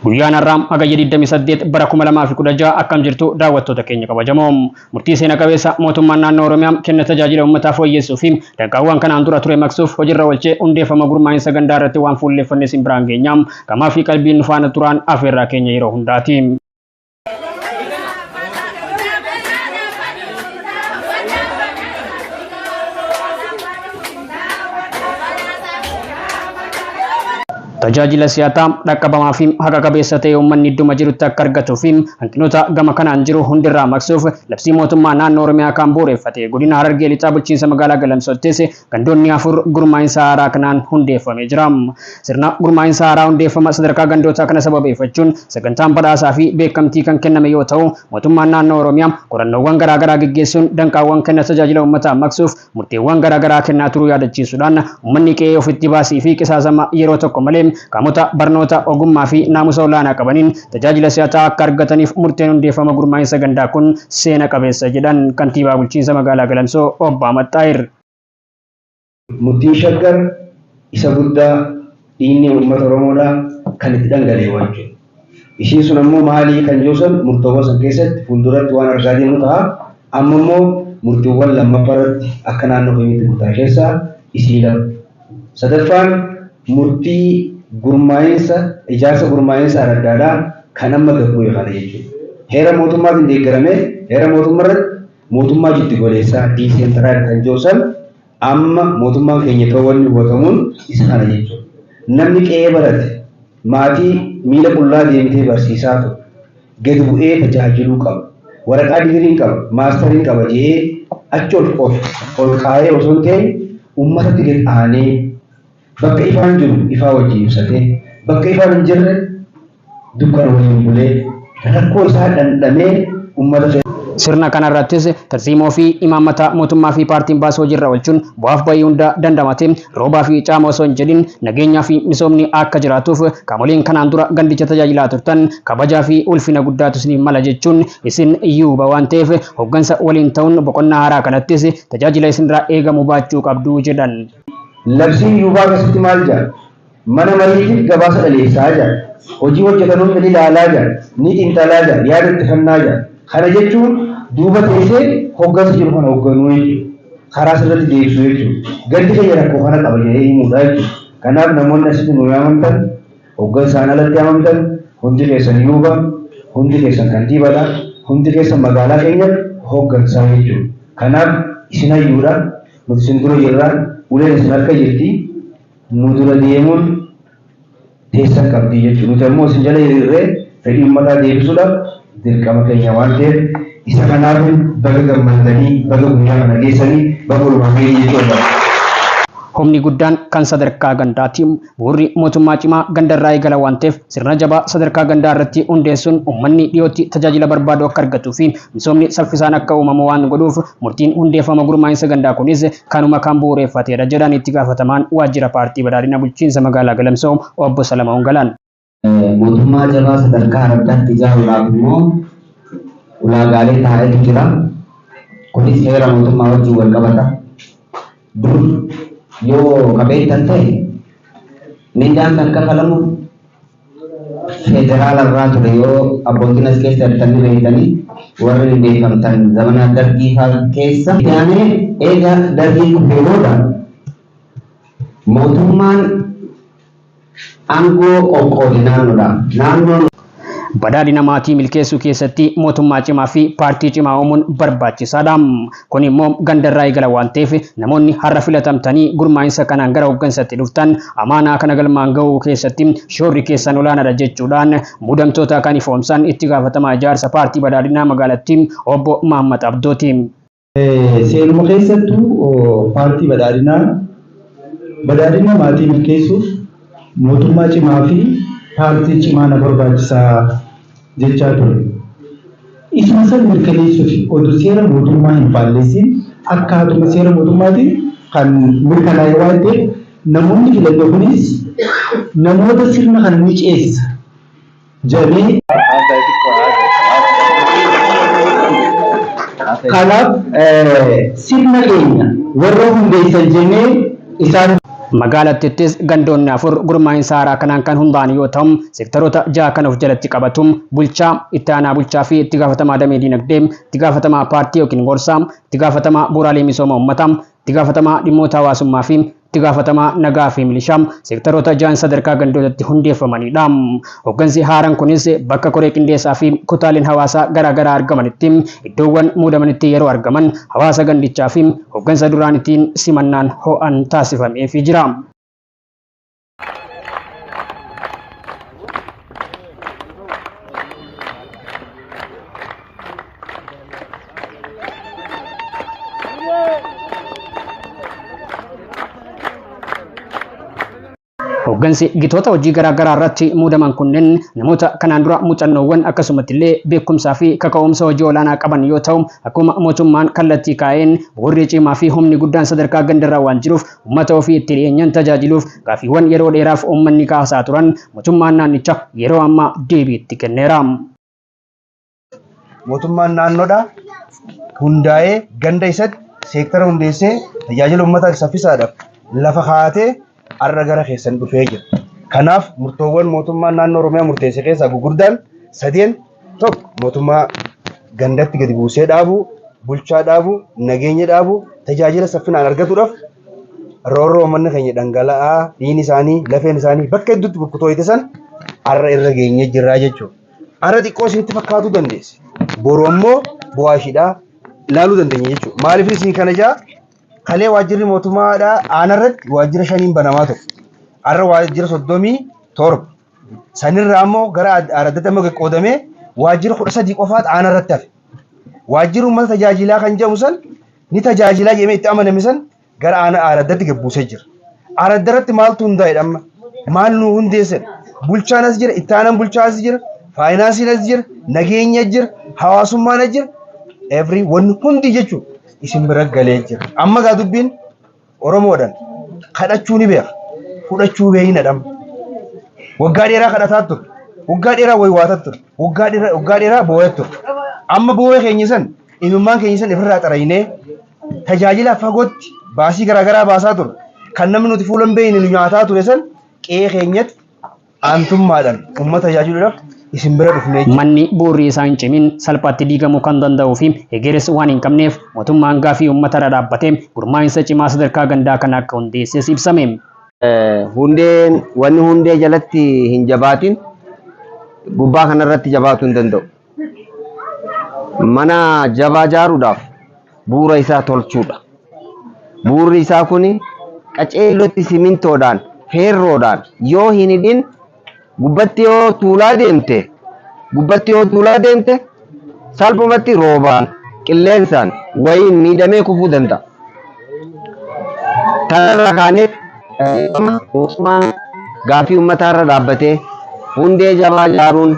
Guyyaan har'aa Hagayya 28 bara 2016 akkam jirtu daawwattoota keenya kabajamoo. Murtii seena qabeessa mootummaan naannoo Oromiyaa kenna tajaajila uummataa fooyyessuu fi danqaawwan kanaan dura ture maqsuuf hojiirra oolchee hundeeffama gurmaa'insa gandaa irratti waan fuulleeffanne isin biraan geenya. Qamaa fi qalbiin nu faana turaan afeerraa keenya yeroo hundaati. Tajaajila si'ataa, dhaqqabamaa fi haqa qabeessa ta'e uummanni idduma jirutti akka argatuu fi hanqinoota gama kanaan jiru hundirraa maqsuuf labsii mootummaa naannoo Oromiyaa kan bu'uureffate godina Harargee Lixaa bulchiinsa magaalaa Galamsoottis gandoonni 4 gurmaa'insa haaraa kanaan hundeeffamee jira. Sirna gurmaa'insa haaraa hundeeffama sadarkaa gandootaa kana sababeeffachuun sagantaan badhaasaa fi beekamtii kan kenname yoo ta'u, mootummaan naannoo Oromiyaa qorannoowwan garaagaraa geggeessuun danqaawwan kenna tajaajila uummataa maqsuuf murteewwan garaagaraa kennaa turuu yaadachiisuudhaan uummanni qe'ee ofitti baasii fi qisaasama yeroo tokko malee qaamota barnoota, ogummaa fi naamusa olaanaa qabaniin tajaajila si'ataa akka argataniif murteen hundeeffama gurmaa'insa gandaa kun seena qabeessa jedhan kantiibaa bulchiinsa magaalaa Galamsoo Obbo Ahmad Xaahir. Murtiin Shaggar isa guddaa dhiigni uummata Oromoodhaa kan itti dhangala'e jechuudha. Isiin sun ammoo maalii kan jiru san murtoowwan san keessatti fuulduratti waan argaa deemnu ta'a. Amma immoo murtiiwwan lammaffaa irratti akka naannoo keenyatti murtaa'e keessaa isii lama. Sadaffaan murtii gurmaa'insa ijaarsa gurmaa'insa araddaadhaa kan amma gad bu'e kana jechuudha. Heera mootummaatiin deeggaramee heera mootummaa irratti mootummaa jiddu galeessaa decentralized kan jiru san amma mootummaan keenya ta'uu wanni hubatamuun isa kana jechuudha. Namni qe'ee barate maatii miila qullaa deemtee barsiisaa ture gadi bu'ee tajaajiluu qaba. Waraqaa digiriin qaba, maastariin qaba jedhee achi ol of ol kaayee osoo hin ta'in uummatatti gad aanee bakka ifaan jiru ifaa wajjin ibsatee bakka ifaan hin jirre dukkana waliin bulee rakkoo isaa dhandhamee uummata Sirna kanarrattis tarsiimoo fi imaammata mootummaa fi paartiin baasu hojiirra oolchuun bu'aaf ba'ii hunda dandamate roobaa fi caama osoo hin jedhin nageenyaa fi misoomni akka jiraatuuf qaamoleen kanaan dura gandicha tajaajilaa turtan kabajaa fi ulfina guddaatu isiniif mala jechuun isin yuuba waan ta'eef hoggansa waliin ta'uun boqonnaa haaraa kanattis tajaajila isinirraa eegamu baachuu qabdu jedhan. Labsiin yuubaa keessatti maal jedha? Mana mariitiif gabaasa dhaleessaa jedha. Hojii hojjetan hunda ni ilaalaa jedha. Ni xiinxalaa jedha. Yaada itti kennaa jedha. Kana jechuun duuba teessee hoggansa jiru kana hogganuu jechuudha. Karaa sirriitti deebisuu jechuudha. Gandi keenya rakkoo kana qaba jedhee himuudha jechuudha. Kanaaf namoonni asitti nu yaamamtan, hoggansaan alatti yaamamtan, hundi keessan yuuba, hundi keessan kantiibaadha, hundi keessan magaalaa keenyaaf hoggansaa jechuudha. Kanaaf isin hayyuudha, nuti isin dura jirra, uleen isin harka jirti. Nu dura deemuun teessan qabdi jechuudha. Nuti ammoo isin jala hiriirree fedhii uummataa deebisuudhaaf dirqama keenya waan ta'eef isa kanaaf baga gammaddanii, baga guyyaa kana geessanii, baga walumaan geenye jechuudha. Humni guddaan kan sadarkaa gandaati. Bu'uurri mootummaa cimaa gandarraa eegala waan ta'eef sirna jabaa sadarkaa gandaa irratti hundeessuun uummanni dhiyootti tajaajila barbaadu akka argatuu fi misoomni saffisaan akka uumamu waan godhuuf murtiin hundeeffama gurmaa'insa gandaa kunis kanuma kan bu'uureeffateedha jedhan itti gaafatamaan waajjira paartii badhaadhina bulchiinsa magaalaa Galamsoo obbo Salamoon Galaan. Mootummaa jabaa sadarkaa araddaatti ijaaruudhaaf immoo ulaagaalee taa'etu jira. Kunis heera mootummaa wajjin wal qabata. Dur yoo ka beektan ta'e mindaan kan kafalamu federaala irraa ture yoo abbootiin as keessa jirtan ni beektanii warri hundeeffamtan zamana dargii faa keessa. Itti aanee eega dargiin kufee booda mootummaan Aangoo qoqqoode naannoodhaaf. Naannoon. Badhaadhina maatii milkeessuu keessatti mootummaa cimaa fi paartii cimaa uumuun barbaachisaadha. Kuni immoo gandarraa eegala waan ta'eef namoonni har'a filatamtanii gurmaa'insa kanaan gara hoggansatti dhuftan amaanaa kana galmaan gahuu keessatti shoorri keessan olaanaadha jechuudhaan muudamtoota kan ifoomsan itti gaafatamaa ijaarsa paartii badhaadhinaa magaalattii obbo Mahaammad Abdooti. Seenuma keessattuu paartii badhaadhinaa badhaadhina maatii milkeessuuf mootummaa cimaa fi paartii cimaa na barbaachisa jechaa ture. Isuma san mirkaneessuuf odu seera mootummaa hin faalleessin akkaatuma seera mootummaatiin kan mirkanaa'e waan ta'eef namoonni filanne kunis namoota sirna kana ni ceesisa jedhamee Kanaaf sirna keenya warra hundeessan jennee isaan. Magaalatittis gandoonni 4 gurmaa'insa haaraa kanaan kan hundaa'an yoo ta'u, seektaroota 6 kan of jalatti qabatu: bulchaa, itti aanaa bulchaa fi itti gaafatamaa damee diinagdee, itti gaafatamaa paartii yookiin gorsaa, itti gaafatamaa bu'uuraalee misooma uummataa, itti gaafatamaa dhimmoota hawaasummaa fi itti gaafatamaa nagaa fi milishaa, seektaroota 6 sadarkaa gandootatti hundeeffamanidha. Hooggansi haaraan kunis bakka koree qindeessaa fi kutaaleen hawaasaa garaagaraa argamanitti iddoowwan muudamanitti yeroo argaman hawaasa gandichaa fi hooggansa duraanitiin simannaan ho'an taasifameefii jira. Hooggansi gitoota hojii garaagaraa irratti muudaman kunneen namoota kanaan dura muuxannoowwan akkasumatti illee beekumsaa fi kaka'umsa hojii olaanaa qaban yoo ta'u, akkuma mootummaan kallattii kaa'een bu'uurri cimaa fi humni guddaan sadarkaa gandarraa waan jiruuf uummata ofii itti dhiyeenyaan tajaajiluuf gaaffiiwwan yeroo dheeraaf uummanni kaasaa turan mootummaan naannichaa yeroo ammaa deebii itti kenneera. Mootummaan naannoodhaa hundaa'ee ganda isatti seektara hundeessee tajaajila uummataa saffisaadhaaf lafa kaa'atee har'a gara keessan dhufee jira. Kanaaf murtoowwan mootummaan naannoo Oromiyaa murteesse keessaa gurguddaan 3: tokko mootummaa gandatti gadi buusee dhaabuu, bulchaa dhaabuu, nageenya dhaabuu, tajaajila saffinaan argatuudhaaf roorroo uummanni keenya dhangala'aa, dhiigni isaanii, lafeen isaanii bakka hedduutti burkutooyite san har'a irra geenyee jirraa jechuudha. Har'a xiqqoo isinitti fakkaatuu dandeesse. Boru ammoo bu'aa ishiidhaa ilaaluu dandeenya jechuudha. Maaliif isin kana jaa? Kalee waajjirri mootummaadhaa aanarratti waajjira 5 banamaa ture. Har'a waajjira 37. Sanirraa ammoo gara araddaatti amma qoodamee waajjira 13 qofaatu aanarratti hafe. Waajjirri uummata tajaajilaa kan jedhamu san ni tajaajilaa jedhamee itti amaname san gara araddaatti gabbuusee jira. Araddarratti maaltu hundaa'e amma? Maal nu hundeessan? Bulchaan as jira, itti aanaan bulchaa as jira, faayinaansiin as jira, nageenya jira, hawaasummaan as jira. Every wanni hundi jechuudha. Isin bira galee jira. Amma gaa dubbiin Oromoodhaan kadhachuu ni beeka. Fudhachuu beeyna dhama. Waggaa dheeraa kadhataa ture. Waggaa dheeraa waywaataa ture. Waggaa dheeraa boo'aa ture. Amma boo'ee keenya san imimmaan keenya san ifirraa xaraynee tajaajila fagootti baasii garaagaraa baasaa ture. Kan namni nuti fuula hin beekne nu nyaataa ture san qe'ee keenyatti aantummaadhaan uummata tajaajiluudhaaf isin bira dhufnee jira. Manni bu'uurri isaa hin cimin salphaatti diigamuu kan danda'uu fi egeres waan hin qabneef mootummaan gaafii uummatarra dhaabbatee gurmaa'insa cimaa sadarkaa gandaa kana akka hundeesses ibsame. Hundeen wanni hundee jalatti hin jabaatin gubbaa kanarratti jabaatuu hin danda'u. Mana jabaa ijaaruudhaaf bu'uura isaa tolchuudha. Bu'uurri isaa kuni qaceellotti simintoodhaan, feerroodhaan yoo hin hidhin gubbatti yoo tuulaa deemte salphumatti roobaan, qilleensaan wayiin miidhamee kufuu danda'a. Kanarraa kaanee mootummaan gaaffii uummataarra dhaabbatee hundee jabaa ijaaruun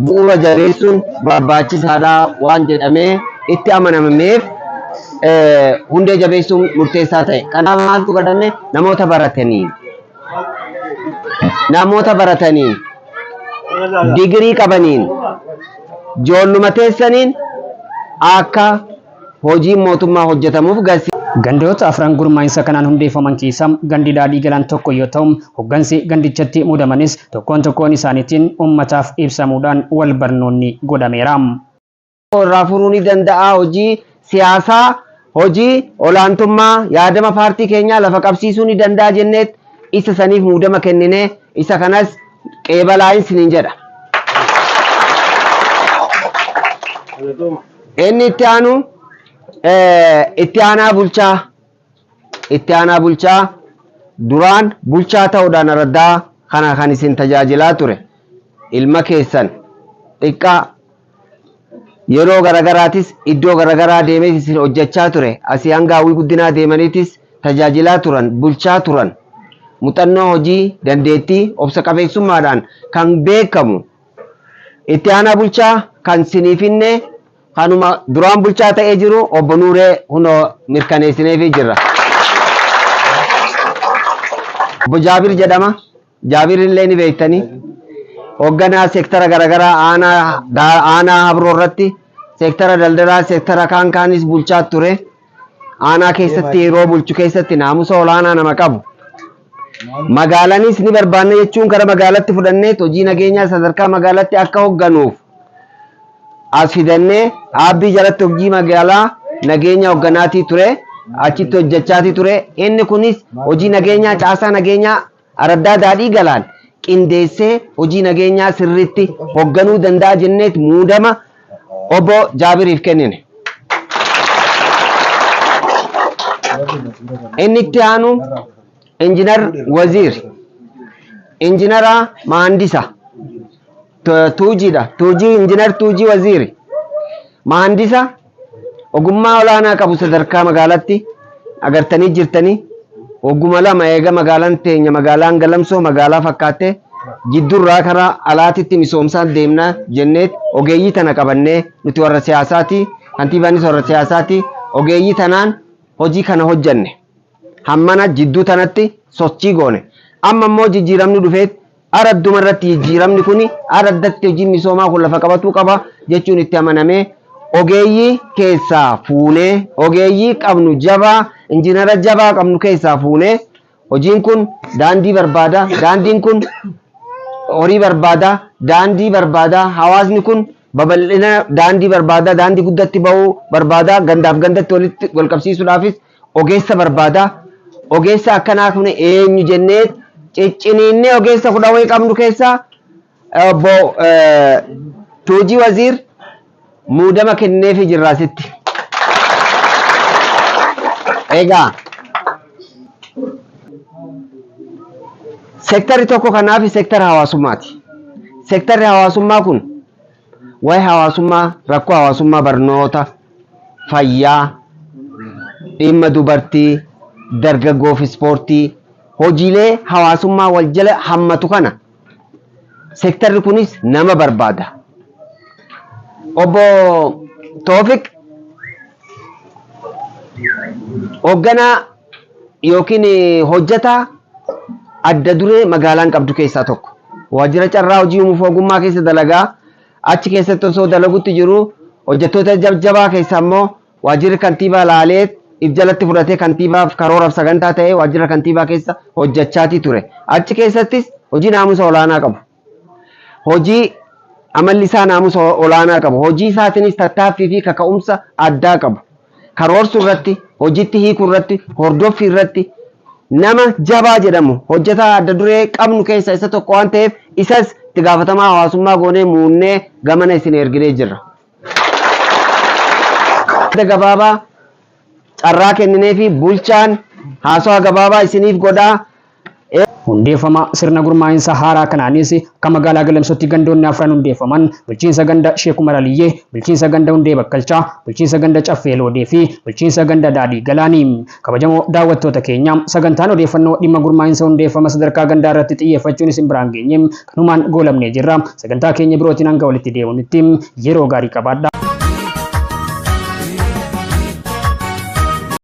bu'uura jabeessuun barbaachisaadha waan jedhamee itti amanamameef hundee jabeessuun murteessaa ta'e. Kanaaf maaltu godhame? Namoota barataniin digirii qabaniin ijoolluma teessaniin akka hojiin mootummaa hojjetamuuf garsiisa. Gandoota afran gurmaa'insa kanaan hundeeffaman keessaa gandi Daadhii Galaan tokko yoo ta'u, hooggansi gandichatti muudamanis tokkoon tokkoon isaaniitiin uummataaf ibsamuudhaan wal barnoonni godhameera. Irraa furuu ni danda'a. Hojii siyaasaa, hojii olaantummaa yaadama paartii keenyaa lafa qabsiisuu ni danda'a jenneet isa saniif muudama kenninee isa kanas qeebalaa'insi ni jedha. Inni itti aanu itti aanaa bulchaa, itti aanaa bulchaa duraan bulchaa ta'uudhaan araddaa kana kan isin tajaajilaa ture ilma keessan xiqqaa yeroo garagaraatis iddoo garagaraa deemee isin hojjechaa ture, asii hanga hawwii guddinaa deemaniitis tajaajilaa turan, bulchaa turan, muuxannoo hojii dandeettii obsa qabeessummaadhaan kan beekamu itti aanaa bulchaa kan siniifinne kanuma duraan bulchaa ta'ee jiru obbo Nuuree hunoo mirkaneessineefii jirra. Obbo Jaabir jedhama. Jaabir illee ni beektanii. Hoogganaa seektara garaagaraa aanaa Habroo irratti seektara daldalaa, seektara kaan kaanis bulchaa ture. Aanaa keessatti yeroo bulchu keessatti naamusa olaanaa nama qabu. Magaalanis ni barbaanna jechuun gara magaalatti fudhannee hojii nageenyaa sadarkaa magaalatti akka hoogganuuf as fidannee dhaabbii jalatti hojii magaalaa nageenya hoogganaatii ture, achitti hojjechaatii ture. Inni kunis hojii nageenyaa caasaa nageenyaa araddaa Daadhii Galaan qindeessee hojii nageenyaa sirriitti hoogganuu danda'a jenneet muudama obbo Jaabiriif kennine. Inni itti aanu Injinar Waziir, Injinara Mahandisa Tuujiidha. Tuujii, Injinar Tuujii Waziiri. Mahandisa ogummaa olaanaa qabu sadarkaa magaalaatti agartanii jirtanii ogguma lama eega magaalaan teenya magaalaan Galamsoo magaalaa fakkaattee jiddurraa karaa alaatitti misoomsaan deemnaa jenneet ogeeyyii tana qabannee nuti warra siyaasaati, kantiibaanis warra siyaasaati, ogeeyyii tanaan hojii kana hojjanne. Hammana jidduu tanatti sochii goone. Amma immoo jijjiiramni dhufeet aradduma irratti jijjiiramni kuni araddatti hojiin misoomaa kun lafa qabatuu qaba jechuun itti amanamee ogeeyyii keessaa fuunee ogeeyyii qabnu jabaa injiinara jabaa qabnu keessaa fuunee hojiin kun daandii barbaada, daandiin kun horii barbaada, daandii barbaada, hawaasni kun babal'ina daandii barbaada, daandii guddatti bahuu barbaada, gandaaf gandatti walitti wal qabsiisuudhaafis ogeessa barbaada. Ogeessa akkanaa kun eenyu jennee cicciniinnee ogeessa kudha wayii qabnu keessaa obbo Tuujii Waziir muudama kenneefii jirra asitti. Egaa seektarri tokko kanaaf seektara hawaasummaati. Seektarri hawaasummaa kun waa'ee hawaasummaa, rakkoo hawaasummaa, barnoota, fayyaa, dhimma dubartii, dargaggoo fi ispoortii, hojiilee hawaasummaa wal jala hammatu kana seektarri kunis nama barbaada. Obbo Toofiq hoogganaa yookiin hojjetaa adda duree magaalaan qabdu keessaa tokko. Waajjira carraa hojii uumuuf ogummaa keessa dalagaa achi keessatti osoo dalagutti jiru hojjettoota jajjabaa keessa immoo waajjirri kantiibaa laalee if jalatti fudhatee kantiibaaf karooraaf sagantaa ta'ee waajjira kantiibaa keessa hojjechaatii ture. Achi keessattis hojii naamusa olaanaa qabu. Hojii amalli isaa naamusa olaanaa qabu. Hojii isaatiinis tattaaffii fi kaka'umsa addaa qabu. Karoorsuu irratti, hojiitti hiikuu irratti, hordoffii irratti nama jabaa jedhamu hojjetaa adda duree qabnu keessa isa tokko waan ta'eef isas itti gaafatamaa hawaasummaa goonee muunnee gamana isin erginee jirra. Gabaabaa carraa kenninee fi bulchaan haasawaa gabaabaa isiniif godhaa. Hundeeffama sirna gurmaa'insa haaraa kanaanis akka magaalaa Galamsootti gandoonni afran hundeeffaman bulchiinsa ganda Sheek Umar Aliyyee, bulchiinsa ganda Hundee Bakkalchaa, bulchiinsa ganda Caffee Loodee fi bulchiinsa ganda Daadhii Galaanii. Kabajamoo daawwattoota keenya, sagantaan odeeffannoo dhimma gurmaa'insa hundeeffama sadarkaa gandaa irratti xiyyeeffachuun isin biraan geenye kanumaan goolabnee jirra. Sagantaa keenya birootiin hanga walitti deebinutti yeroo gaarii qabaadhaa.